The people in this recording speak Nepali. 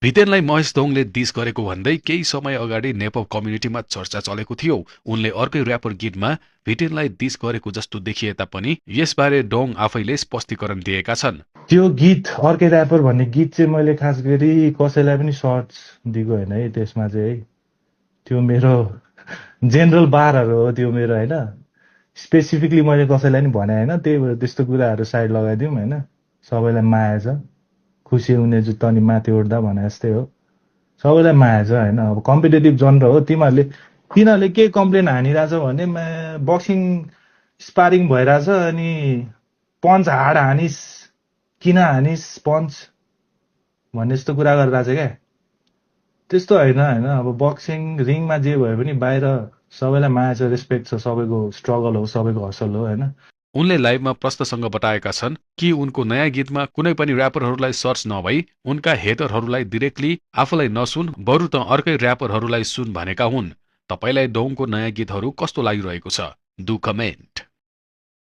भितेनलाई महेश दोङले दिस गरेको भन्दै केही समय अगाडि नेपप कम्युनिटीमा चर्चा चलेको थियो। उनले अर्कै र्यापर गीतमा भिटेनलाई दिस गरेको जस्तो देखिए तापनि यसबारे डोङ आफैले स्पष्टीकरण दिएका छन्। त्यो गीत अर्कै र्यापर भन्ने गीत चाहिँ मैले खास गरी कसैलाई पनि सर्च दिएको होइन है। त्यसमा चाहिँ है त्यो मेरो जेनरल बारहरू हो त्यो मेरो होइन। स्पेसिफिकली मैले कसैलाई पनि भने होइन। त्यही भएर त्यस्तो कुराहरू साइड लगाइदिउँ होइन। सबैलाई माया छ, खुसी हुने जुत्ता नि माथि उठ्दा भने जस्तै हो। सबैलाई माया छ होइन। अब कम्पिटेटिभ जनर हो। तिनीहरूले के कम्प्लेन हानिरहेछ भने बक्सिङ स्पारिङ भइरहेछ अनि पन्च हाड हानिस किन हानिस पन्च भन्ने जस्तो कुरा गरिरहेछ क्या। त्यस्तो होइन होइन। अब बक्सिङ रिङमा जे भए पनि बाहिर सबैलाई माया छ, रेस्पेक्ट छ, सबैको स्ट्रगल हो, सबैको हसल हो होइन। उनले लाइभमा प्रश्नसँग बताएका छन् कि उनको नयाँ गीतमा कुनै पनि र्यापरहरूलाई सर्च नभई उनका हेटरहरूलाई डिरेक्टली आफूलाई नसुन बरु त अर्कै र्यापरहरूलाई सुन भनेका हुन्। तपाईलाई डोङको नयाँ गीतहरू कस्तो लागिरहेको छ? Do comment.